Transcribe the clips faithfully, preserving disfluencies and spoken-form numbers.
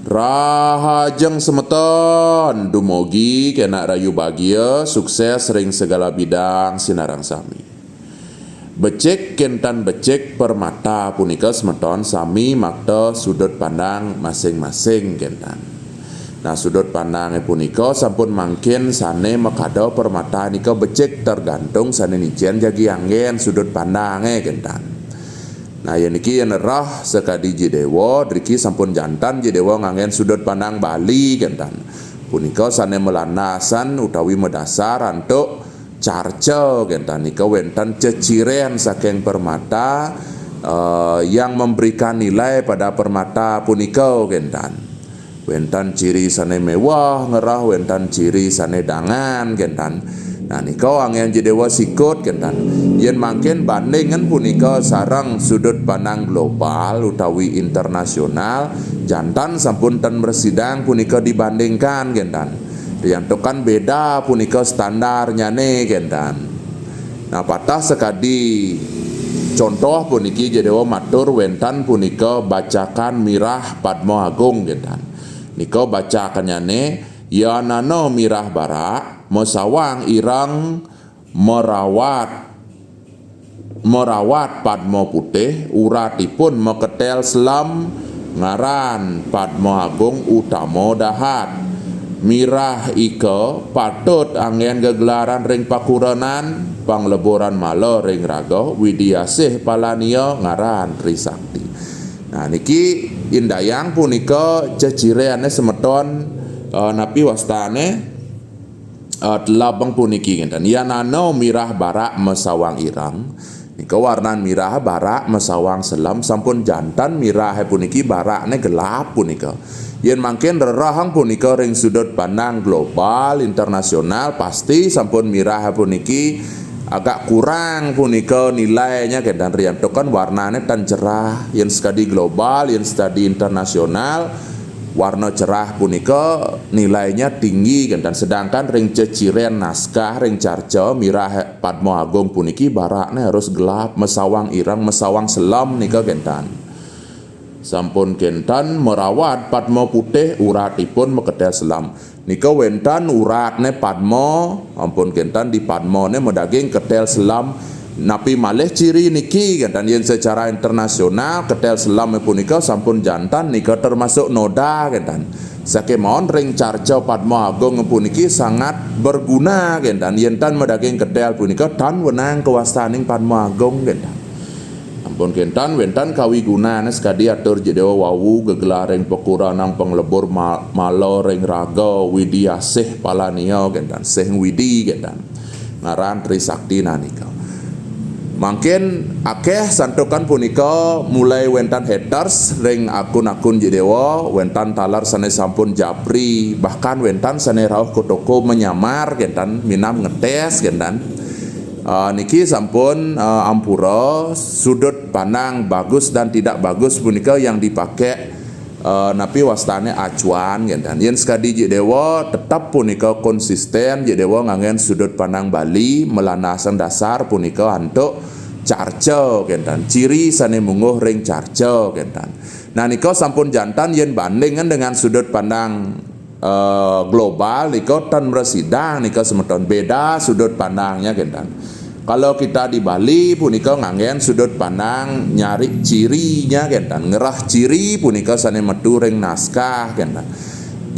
Rahajeng semeton, dumugi kenak rahayu bagia, sukses ring segala bidang sinareng sami. Becik kentan becik permata punika semeton sami makta sudut pandang masing-masing kentan. Nah, sudut pandangé punika sampun mangkin sané makada permata nika becik tergantung sané nicén jagi anggén sudut pandangé kentan. Nah, yen niki yen rerah sakadi Ji Déwa, driki sampun jantan Ji Déwa nganggén sudut pandang Bali kentan. Punika sané malandasan utawi madasar antuk carca kentan nika wénten ceciren saking permata, eh, yang memberikan nilai pada permata punika kentan. Wénten ciri sané méweh ngerah, wénten ciri sané dangan kentan. Nah, nika anggén Ji Déwa sikut kentan. Yen mangkin bandingan punika sareng sudut pandang global utawi internasional, jantan sampun ten mresidang punika dibandingkan kentan. Riantukan beda punika standarnyané kentan. Nah, patah sakadi contoh puniki Ji Déwa matur wénten punika bacakan mirah Padma Agung kentan. Nika bacakannyané, yanana mirah barak, masawang ireng, marawat, marawat padma putih, uratipun maketél selem, ngaran Padma Agung Utama Dahat. Mirah ika patut anggén gegelaran ring pakurenan, pangleburan mala ring raga, widiasih palania ngaran Trisakti. Nah, niki indayang punika cecirené semeton, eh, napi wastané, eh, telabeng puniki ngénten. Yanana mirah barak masawang ireng. Nika warnan mirah barak masawang selem, sampun jantan mirah puniki, barakné gelap punika. Yen mangkin rerahang punika ring sudut pandang global, internasional, pasti sampun mirah puniki agak kurang punika nilainya kentan riantukan warnané tan cerah. Yen sekadi global, yen sekadi internasional, warna cerah punika nilainya tinggi kentan. Sedangkan ring ceciren naskah, ring carca mirah Padma Agung puniki barakné harus gelap, masawang ireng, masawang selem nika kentan. Sampun kénten marawat padma putih, uratipun maketél selem. Nika wénten uratné padma, ampun kénten di padmané madaging ketél selem. Napi malih ciri niki kénten? Yén secara internasional ketél selem punika sampun jantan nika termasuk noda kénten. Sakémaon ring carca Padma Agung puniki sangat berguna kénten. Yén tan madaging ketél punika tan wenang kawastaning Padma Agung kénten. Ampun kénten wénten kawigunan sakadi atur Ji Déwa wau, gegelaring pakurenan, panglebur ma-, mala ring raga, widiasih palania kénten, sih widi kénten. Ngaran Trisakti nanika. Mangkin akéh santukan punika mulai wénten haters ring akun-akun Ji Déwa, wénten taler sané sampun japri, bahkan wénten sané rauh ka toko menyamar kénten, minab ngetés kénten. Ah, niki sampun, ah, ampura, sudut pandang bagus dan tidak bagus punika yang dipakai, eh, napi wastané acuan kénten. Yén sekadi Ji Déwa tetep punika konsisten, Ji Déwa nganggén sudut pandang Bali, malandasan dasar punika antuk carca kénten. Ciri sané mungguh ring carca kénten. Nah, nika sampun jantan yén bandingan dengan sudut pandang eh, global nika tan mresidang nika semeton, beda sudut pandangnya kénten. Kalau kita di Bali punika nganggén sudut pandang nyari cirinya kénten, ngerah ciri punika sané metu ring naskah kénten.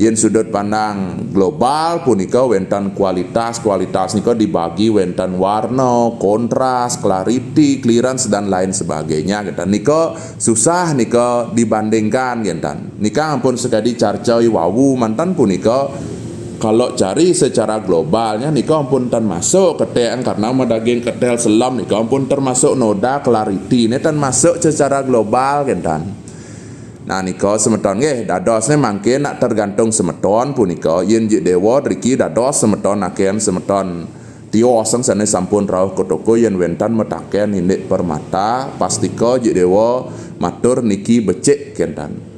Yén sudut pandang global punika wénten kualitas, kualitas nika dibagi wénten warna, kontras, clarity, clearance, dan lain sebagainya kénten. Nika susah nika dibandingkan kénten. Nika ampun sekadi carca i wau manten punika, kalau cari secara globalnya nika ampun tan masuk ketél, karena madaging ketél selem nika ampun termasuk noda, clarity né tan masuk secara global kénten. Nah, nika semeton nggih, dadosné mangkin nak tergantung semeton punika, yén Ji Déwa driki dados semeton akén semeton tiosang sané sampun rauh ka toko, yén wénten mataken indik permata, pastika Ji Déwa matur niki becik kénten.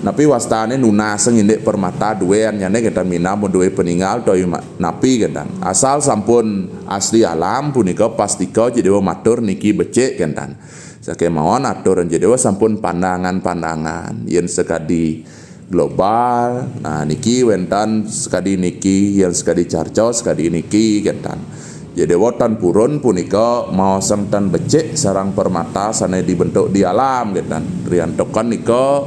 Napi wastané nunasang indik permata duénnyané kénten, minab dué paningal utawi ma-, napi kénten. Asal sampun asli alam punika pastika Ji Déwa matur niki becik kénten. Sakémaon atur Jero Déwa sampun pandangan-pandangan. Yén sakadi global, nah niki wénten sakadi niki, yén sakadi carca sakadi niki, kénten. Jero Déwa tan purun punika maosang tan becik sareng permata sané dibentuk di alam, kénten. Riantukan nika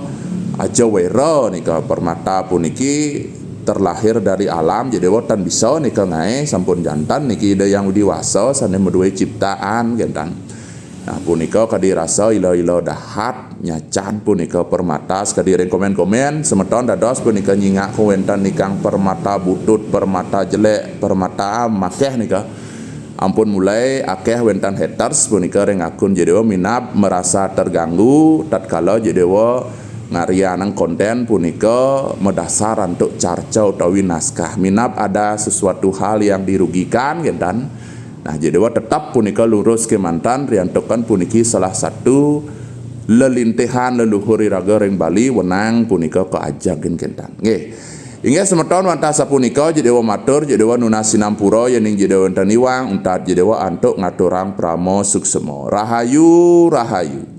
Aja Wéra nika permata puniki terlahir dari alam, Jero Déwa tan bisa nika ngaé, sampun janten niki Ida Hyang Widhi Wasa sané madué ciptaan, kénten. Nah, punika kadi rasa ila-ila dahat nyacan punika permata, sakadi ring komén-komén, semeton dados punika nyingak wénten nikang permata butut, permata jelék, permata am, akéh nika. Ampun mulai akéh wénten haters punika ring akun Jero Déwa minab merasa terganggu tatkala Jero Déwa ngarianang kontén punika madasar antuk carca utawi naskah. Minab ada sesuatu hal yang dirugikan, kénten. Nah, Jero Déwa tetep punika lurus kémanten, riantukan puniki salah satu lelintihan leluhur iraga ring Bali, wenang punika kaajegin, kénten. Nggih. Inggih semeton, wantah sapunika Jero Déwa matur, Jero Déwa nunas sinampura yéning Jero Déwa wénten iwang, untat Jero Déwa antuk ngaturang parama suksema. Rahayu, rahayu.